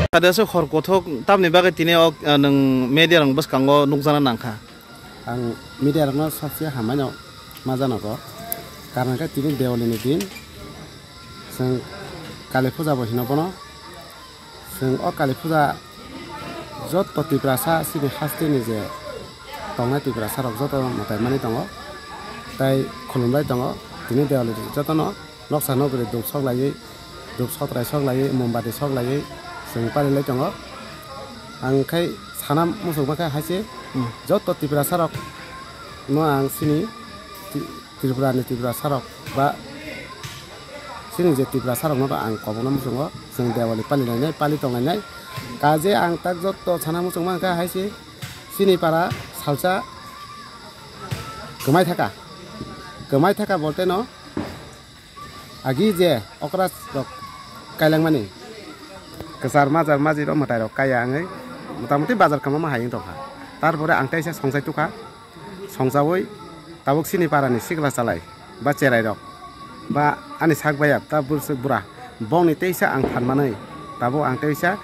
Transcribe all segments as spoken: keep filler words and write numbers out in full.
Kade aswk hor kothok tamni bagwi tini o, ah, nwng media rok bwskango nukjakna nangkha? Ang media rokno saksi hamai no ma jana go. Karon khe tini Deoli ni din. Chwng Kali puja bo hino bono. Chwng o Kali puja joto Tiprasa chini haste ni je tongnai Tiprasa rok joto mwtai mani tongo. Tai khulumlai tongo. Tini Deoli jotono noksa nokri duk sok laiwi, duk sotrai sok laiwi, mombati sok laiwi chwng palilai tongo. Ang khai sana muchung kha haise Hmm. joto Tiprasa rok no ang chini Ti-, Tripura ni Tiprasa rok ba chini je Tiprasa rok no ang kobokna muchungo chwng Deoli pali lainai, pali tong lainai. Kaje ang tak joto sana muchung mankha haise chini para salsa kwmai thaka, kwmai thaka bolte no Agi je okra rok kailangmani kwchar majar majiro mwtai rok kaiya wngwi motamoti bazar kwma ma hai wng tongkha. Tarpore ang teisa songchai tukha, songchaui tabuk chini parani sikla chalai ba cherai rok ba ani sak baya ta bwswk bura bongni teisa ang phan manwi tabuk ang teisa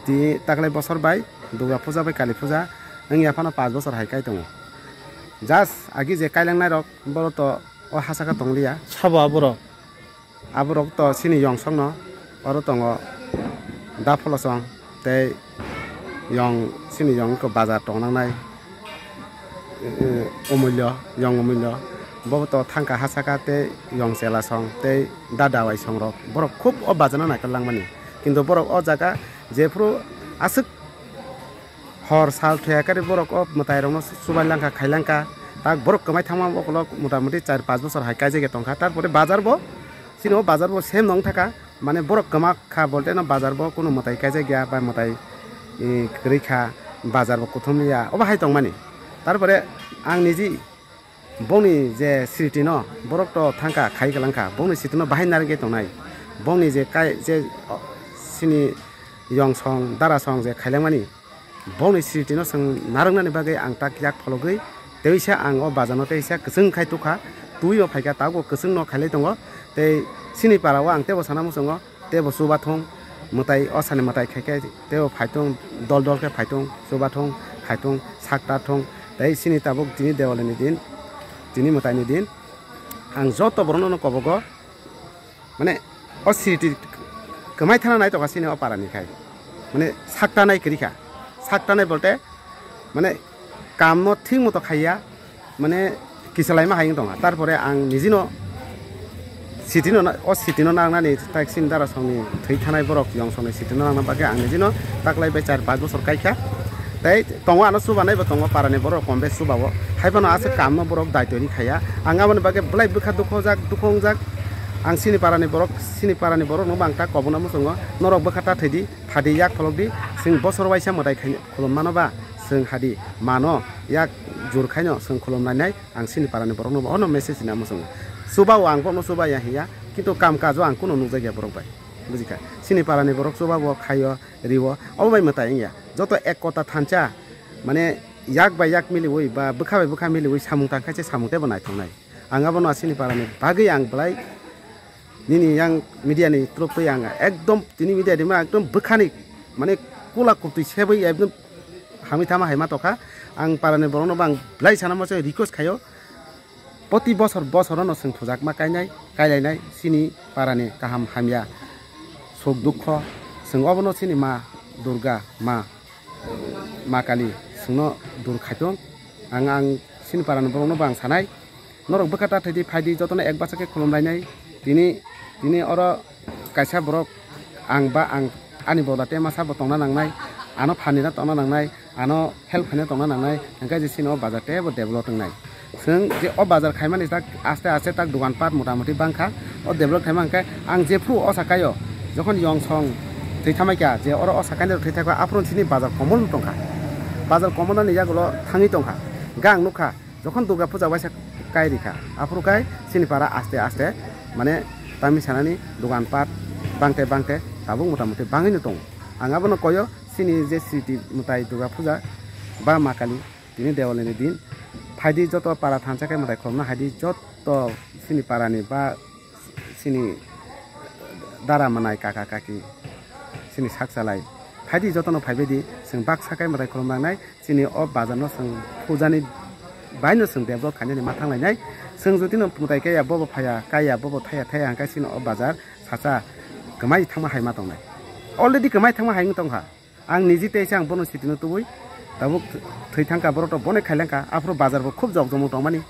tini taklai bosor bai Durga puja bai Kali puja wngya phano panch bosor hai kai tongo. Just agi je kailangnai rok boro to o hasaka tongliya. Sabo aborok? Aborok to chini yong songno, oro tongo da pholosong tei yong chini yong wngkha bazar tongnangnai, eh, umulyo, yong umulyo. Bobo to thangkha hasaka tei yong chela song tei da dawai song rok. Borok khub o bazar no naikolnangmani. Kintu borok o jaga jephuru aswk Hor sal thuyakari borok o mwtai rokno chubailangkha, khailangkha. Tak borok kwmai thangma ukulok motamoti char panch bosor hai kaijagya tongkha. Tarpore bazar bo, chini o bazar bo same no wngthaka. Mane borok kwma kha bolte no bazar bo kunu mwtai kaijakya ba mwtai, eh, kwrwi kha, bazar bo kuthumliya. Obo hai tongmani. Tarpore ang niji Bongni je sritino borok to thangkha, khai kwlangkha, bongni sritino bahai narwgwi tongnai. Bongni je kai, je, o, chini yong song, dara song je khailangmani, bongni sritino chwng narwknani bagwi ang tak yak phologwi, teisa ang o bazarno teisa kwchwng khai tukha, twibo phaikha, tabukbo kwchwngno khailai tongo, tei chini parao ang teibo sana muchungo. Teibo chubathung mwtai, o sani mwtai khai khe teibo phaitung, dol dol khe phaitung, chubathung, khaitung, sakta thung. Tei chini tabuk tini Deolini din, tini mwtaini din. Ang joto borokno kobogo, mane, o sriti kwmai thana naitokha chini o parani khai. Mane, sakta nai kwrwi kha. Sakta nai bolte, mane, kamno thik moto khaiya, mane, kisalai ma hai wng tongkha. Tarpore ang nijino sitino na-, o sitino nangnani tak chini dara songni thwi thanai borok yong songni sitino nangna bagwi ang nijino taklai bai char panch bosor kaikha. Tei tongo ano chubanai bo tongo, parani borok kom bai chubao. Haiphano aswk kamno borok daitoni khaiya. Ang aboni bagwi belai bwkha dukho jak, dukho wngjak. Ang chini parani borok, chini parani borokno bo ang ta kobokna muchungo. Norok bwkha ta thwidi, phadi yak pholokdi. Chwng bosor waisa mwtai khai khulum mano ba, chwng hadi mano, yak jur khaino chwng khulum lainai. Ang chini parani borokno bo ono message rina muchungo. Chubao ang bono chubaya hiya, kintu kam kajo ang kuno nukjakya borok bai. Bujikha? Chini parani borok chubao khaio, rio, obo bai mwtai wngya. Joto ek kota thansa, mane, yak bai yak miliwi ba bwkha bai bwkha miliwi samung tangkhaise samung teibo naithoknai. Ang abono chini parani bagwi ang belai nini yang media ni twrwktwi ang ekdom tini media rima ekdom bwkhani, mane, kula kwtwi sebwi ekdom hamwi thama hai ma tokha. Ang parani borokno bo ang belai sana muchungo request khaio. Poti bosor bosorono chwng phujakma kainai, kailainai chini parani kaham hamya, suk dukho, chwng obono chini ma Durga, ma, ma Kali chwngno dur khaitung. Ang, ang chini parani borokno bo ang sanai, norok bwkha ta thwidi phaidi jotono ek bachakhe khulum lainai. Tini, tini oro kaisa borok ang ba ang ani boda te masa bo tongna nangnai, ano phanina tongna nangnai, ano help khaina tongna nangnai, hwnkhe je chini o bazar teibo develop wngnai. Chwng je o bazar khaimani tak aste aste tak dogan pat motamoti bangkha, o develop khaima hwnkhe ang jephru o sakaio jokhon yong song thwi thamaikha je oro o sakaini rok thwi thakha aphuru chini bazar komol tongkha, bazar komolnani yagulo thangwi tongkha, hwnkhe ang nukha. Jokhon Durga puja waisa kai rikha, aphuru kai chini para aste aste, mane, tamni sanani dogan pat bangte bangte tabuk motamoti bangwino tongo. Ang abono koyo chini je sriti mwtai Durga puja ba ma Kali tini Deolini din phaidi joto para thansa khe mwtai khulumna haidi joto chini parani ba chini dara mwnai kaka kaki, chini sak chalai, Phaidi jotono phaibaidi, chwng baksa khe mwtai khulum nangnai, chini o bazarno chwng pujani baino chwng develop khainani ma thanglainai. Chwng jotino mwtai kaiya bobo phaiya, kaiya bobo thaiya, thaiya hwnkhe chini o bazar sacha kwmai thangma hai ma tongnai. Already kwmai thangma hai wng tongkha. Ang niji teisa ang bono sitino tubui, tabuk thwi thangkha borok to bono khailangkha, aphuru bazar bo khub jokjomung tongmani.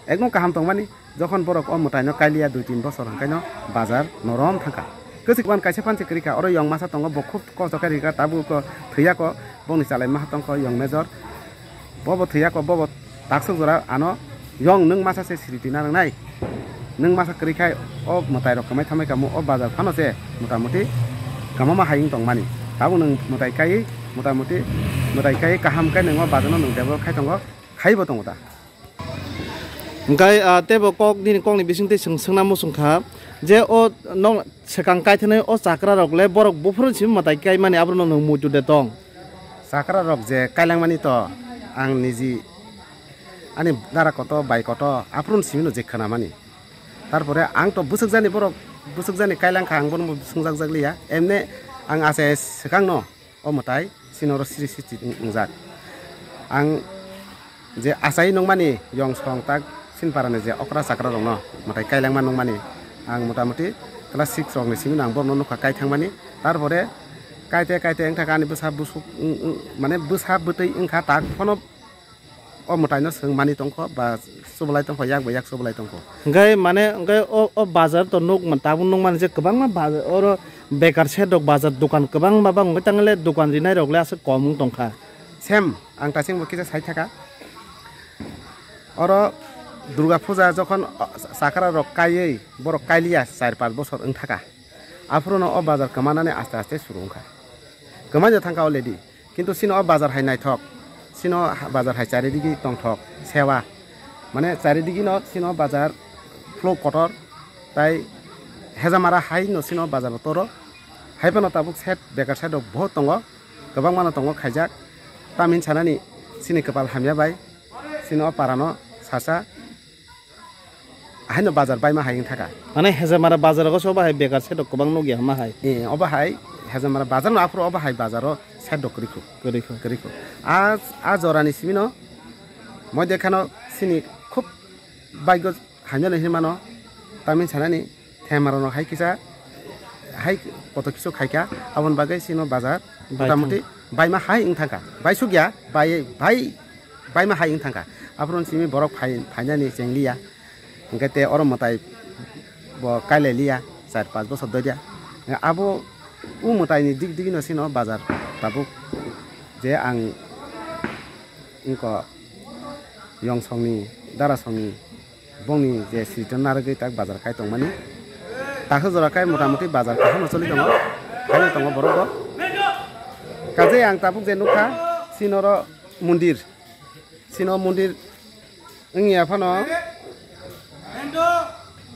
Ekno kaham tongmani, jokhon borok o mwtaino kailiya dui tin bosor hwnkhaino bazar norom thangkha. Kwchwk ban kaisa phan se kwrwikha, oro yong masa tongo, bo khub kosto khe rikha, tabuk ko thwiya ko, bongni chalai maha tongkho yong major. Bobo thwiya ko, bobo taksuk jora ano yong nwng masa se siri twina rwngnai. Nwng masa kwrwikhai o mwtai rok kwmai thamai kamo o bazar phano se motamuti kwmama hai wng tongmani. Tabuk nwng mwtai kaiwi motamuti mwtai kaiwi kaham khe nwng o bazar no nwng develop khai tongo, khaibo tongo ta. Hwnkhe, ah, teibo kok nini kokni bisingtwi chwng swngna muchung kha je o nok swkang kaithanai o chakra rok le borok buphuru simi mwtai kaimani aborok no nwng muitu de tong. Chakra rok je kailangmani to ang niji ani dara koto bai koto aphuru simi no je khwnamani. Tarpore ang to bwswk jani borok bwswk jani kailangkha ang bono swngjak jak liya emne ang achai swkang no. O mwtai chini oro siri siri wngjak. Ang je achai nungmani yong song tak chini parani je okra chakra rokno mwtai kailangma nungmani ang motamuti class six rokni simi no ang borokno nukha kaithangmani. Tarpore kaite kaite wngkha ani bwsa busuk, wng, wng, mane bwsa bwtwi wngkha tak phano. O mwtaino swng mani tongkho ba chubalai tongkho, yak bai yak chubalai tongkho. Hwnkhe mane hwnkhe o, o bazar to nuk man, tabuk nuk mani je kwbangma bazar, oro bekar side rok bazar dokan kwbangma bang hwnkhe tangwi le dokan rinai rok le aswk kom wng tongkha. Sem ang tasingbo kisa sai thaka. Oro Durga Puja jokhon, o, chakra rok kaiwi borok kailiya char panch bosor wng thaka. Aphuru no o bazar kwmanani aste aste suru wngkha. Kwmai no thangkha already. Kintu chini o bazar hai naithok. Chini o ha-, bazar hai charidigi tongthok, sewa. Mane charidigi no chini o bazar flow kotor. Tai Hejamara hai no chini o bazar o toro. Hai phano tabuk side, bekar side rok bohot tongo. Kwbangma no tongo khaijak. Tamhin sanani chini kwpal hamya bai. Chini o para no sacha. Haino bazar baima hai wng thaka. Mane Hejamara bazar o so bahai bekar side rok kwbang nukya hama hai. Eh, obo hai Hejamara bazar no aphuru obo hai bazar o side rok kwrwi khu. Kwrwi khu. Kwrwi khu. A, a jora ni simi no moi dekhano chini khub baigo hamya no hinmano tamni sanani themaro no hai kisa hai koto kisu khaika aboni bagwi chini bazar bai motamuti thang- baima hai wng thangkha. Bai sukya, bai, bai, baima hai wng thangkha. Aphuru simi borok phai-, phainani chengliya. Hwnkhe te oro mwtai bo kailai liya, char panch bosor doiya. Abo o mwtaini dik digino sino bazar tabuk je ang wngkha Yongsongni, Darasongni, bongni je sriton narwgwi tak bazar kai tongmani. Takhu jora kai motamuti bazar kaham choli tongo, haino tongo borok bo. Kaje ang tabuk je nukha, sinoro mondir. Sino mondir wngya phano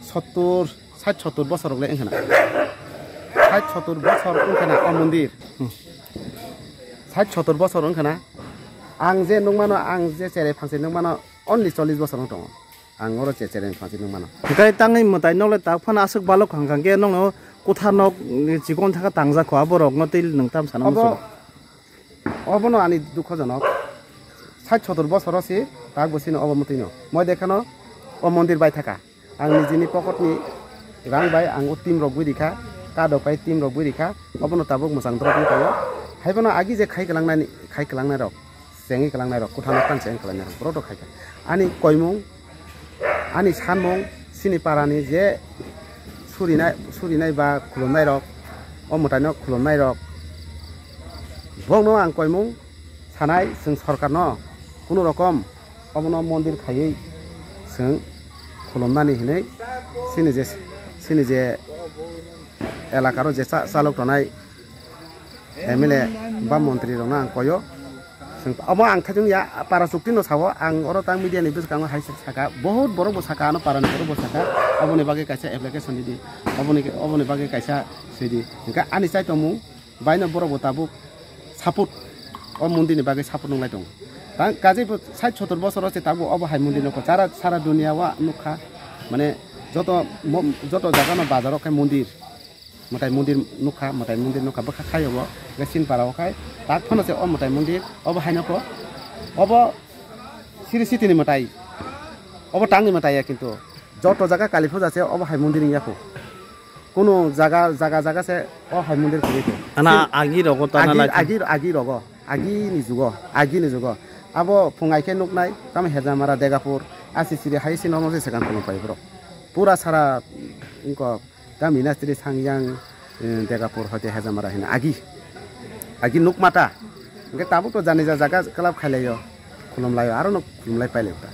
sottur, sait sottur bosor rok le wngkhana. Sait sottur bosor wngkhana o mondir. Sait sottur bosor wngkhana. Ang je nukmano, ang je cherai phangse nukmano only chollish bosor wng tongo. Ang oro che-, cherai phangse nukmano. Hwnkhe tangwi mwtai nokle tak phano aswk balok hang hang khe nokno kwthar nok chikon thaka tangjak kho, aborokno tei nwng tam sana muchung. Obono ani dukhojonok. Sait sottur bosoro si tak bo sino obo mwtwino. Moi dekhano o mondir bai thaka. Ang nijini pocket ni rang bai ang o team rok bui rikha, kadok bai team rok bui rikha, obono tabuk mwchang drop wng tongo. Haibono agi je khai kwlangnani, khai kwlangnai rok, chengwi kwlangnai rok, kwthang kwthang chengwi kwlangnai rok, borok rok khai kha. Ani koimung, ani sanmung, chini parani je surinai, surinai ba khulumnai rok, o mwtaino khulumnai rok, bongno ang koimung sanai, chwng sorkarno kunu rokom obono mondir khaiwi chwng khulumnani hinwi chini je, chini je elakaro je cha-, chalok tonai M L A ba montri rokno ang koyo. Chwng omo ang thaichung ya para chukti no sao, ang oro tang media ni bwskango hai saka, bohut borok bo saka, ano para ni borok bo saka, oboni bagwi kaisa application ridi, oboni, oboni bagwi kaisa sidi. Hwnkhe ani chai tongmung baino borok bo tabuk support, o mondir ni bagwi support nunglai tongo. Tang kajai bo sait sottor bosor o se tabuk obo hai mondir nukha. Sara, sara dunia o nukha. Mane joto mo-, joto jaga no bazar o khe mondir. Mwtai mondir nukha, mwtai mondir nukha, bwkha khaio bo, hwnkhe Sinpara o khai, tak phano se o mwtai mondir, obo haino kho, obo Sri Sitini mwtai, obo tangni mwtai ya, kintu joto jaga Kali puja se obo hai mondir wngya kho. Kunu jaga, jaga, jaga se o hai mondir kwrwi kho. Ana Sin-, agi rogo to ana agi, lai agi, agi rogo, agi ni jugo, agi ni jugo. Abo phungai khe nuknai, tamo Hejamara, Degapur, asi siri hai se nono se sekan kono pai bro. Pura sara, wngkok, Gami na siri Sangyang, eh, Degapur hoite Hejamara hino agi. Agi nukmata. Hwnkhe tabuk to jani ja jaga club khailaio. Khulumlaio, aro no khulumlai pailai ta.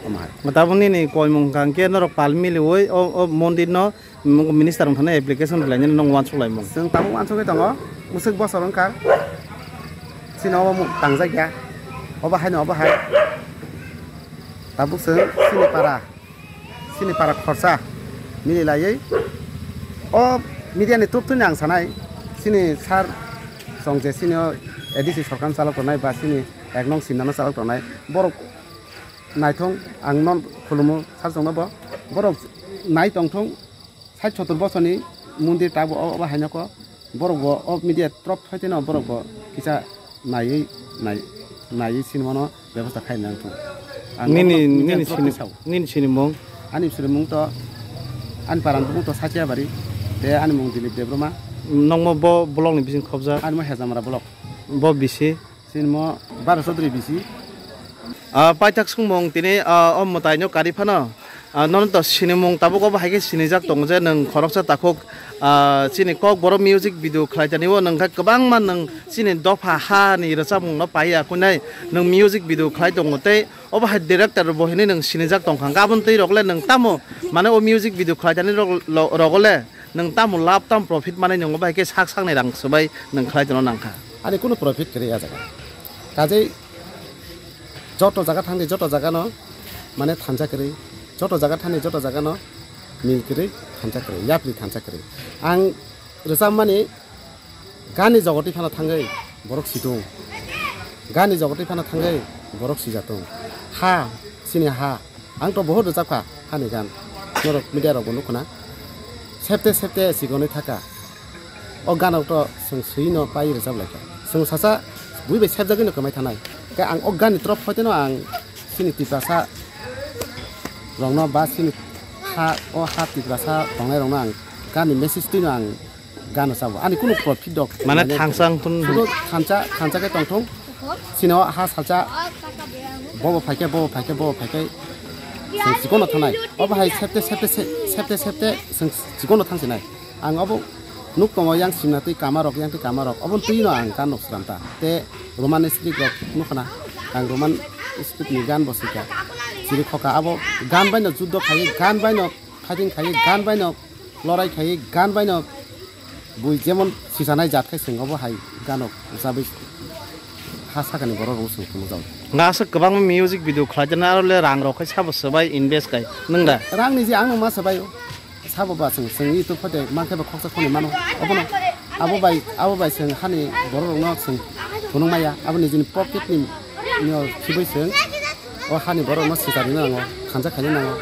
Omo hai. Tabuk nini koimung hwnkha hwnkhe norok pal miliui o, o mondir no, mm, minister wng thani application rwlainani nong uansuk laimung. Chwng tabuk uansugwi tongo. Bwswk bosor wngkha. Chini obo mu-, tangjak ya. Obo hai no obo hai. Tabuk chwng chini para. Chini para khorsa mili laiwi o media ni tubthwini ang sanai, chini sir chwng je chini o A D C sorkar chalok tongnai ba chini ek nong simnano chalok tongnai, borok naithong ang non khulumu sir chwngno bo, borok nai tongthong sait sotor bosorni mondir tabuk o, obo haino kho. Borok bo o media trop phaiteno borok bo kisa naiwi nai naiwi sinimano bebosta khai nang thung. Ang nini, o media nini trop sini, pisao. Nini sinimung? Ani sinimung to, ani paran bumung to Sachiabari, te ani mung Dilip Debbarma. Nongmo bo block ni bising khobjak? Ani mo Hejamara block. Bo bisi? Sinimo Bara Chaudhuri bisi. Ah, paithak sungmung tini, ah, o mwtaino kari phano. Ah, nono to sinimung tabuk obo hai khe sinijak tongo je nwng khoroksa takhuk, ah, chini Kokborok music video khlai tani o nwng khe kwbangma nwng chini dopha hani rwchapmung no pai ya kunai nwng music video khlai tongo tei obo hai director bo hinwi nwng sinijak tongkha. Gabon twi rok le nwng tamo mane o music video khlai tani rok lo-, rogo le nwng tamo lab tamo profit manwi nwng obo hai khe sak sakni rang swbai nwng khlai tongna nangkha. Ani kunu profit kwrwi ah jaga. Kajei joto jaga thangdi, joto jagano mane thansa kwrwi, joto jaga thani, joto jagano mil kwrwi, thansa kwrwi, yapri thansa kwrwi. Ang rwchapmani gani jogotwi phano thangwi borok situng, gani jogotwi phano thangwi borok sijatung. Ha, chini ha, ang to bohot rwchapkha hani gan, norok media rokbo nukhuna, septe septe sigonwi thaka. O ganok to chwng swino pai rwchap laikha. Chwng sacha bui bai sepjagwino kwmai thanai. Khe ang o gani trop phaiteno ang chini Tiprasa rokno ba chini ha, o ha Tiprasa tongnai rokno ang gani message twino ang gano sabo. Ani kunu profit dok. Mane thansa ang tun- sudo thansa, thansa khe tongthung. Chini o ha salsa bobo phaikhe, bobo phaikhe, bobo phaikhe chwng chikono thanai. Obo hai septe, septe, se-, septe, septe chwng chikono thangsinai. Ang abo nuk tongo yang simna twi kamarok, yang twi kamarok. Obo twi no ang gan nok sram ta. Te Roman script rok nukhana. Ang Roman script ni gan bo sika. Chiri khoka abo gan bai no juddo khai, gan bai no fighting khai, gan bai no lorai khai, gan bai no bui jemon sisanai jat khai sing obo hai gan nok sabui ha sakani borok rok sung tumu jao. Nga aswk kwbangma music video khlai jana aro le rang rok khai sabo swbai invest khai nwng da? Rang ni je ang ma swbai o. Sabo ba chwng, chwng YouTube photo mankhe ba khoksa khoni mano. Obono abo bai, abo bai chwng hani borok rokno chwng phunuk maya. Abo nijini pocket ni, ni o khibui chwng o hani borok rokno sichar rina nango, khanja khaina nango.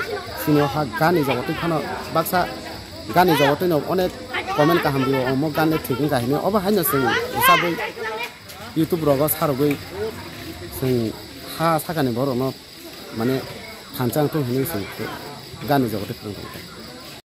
Chini o ha gani jogotwi phano baksa gani jogotwi no onek comment kaham rio, omo gan le thik wngkha hinwi. Obo haino chwng sabui YouTube rogo sarogwi chwng ha sakani borok rokno mane thansa wngthung hinwi chwng gani jogotwi phunuk tong.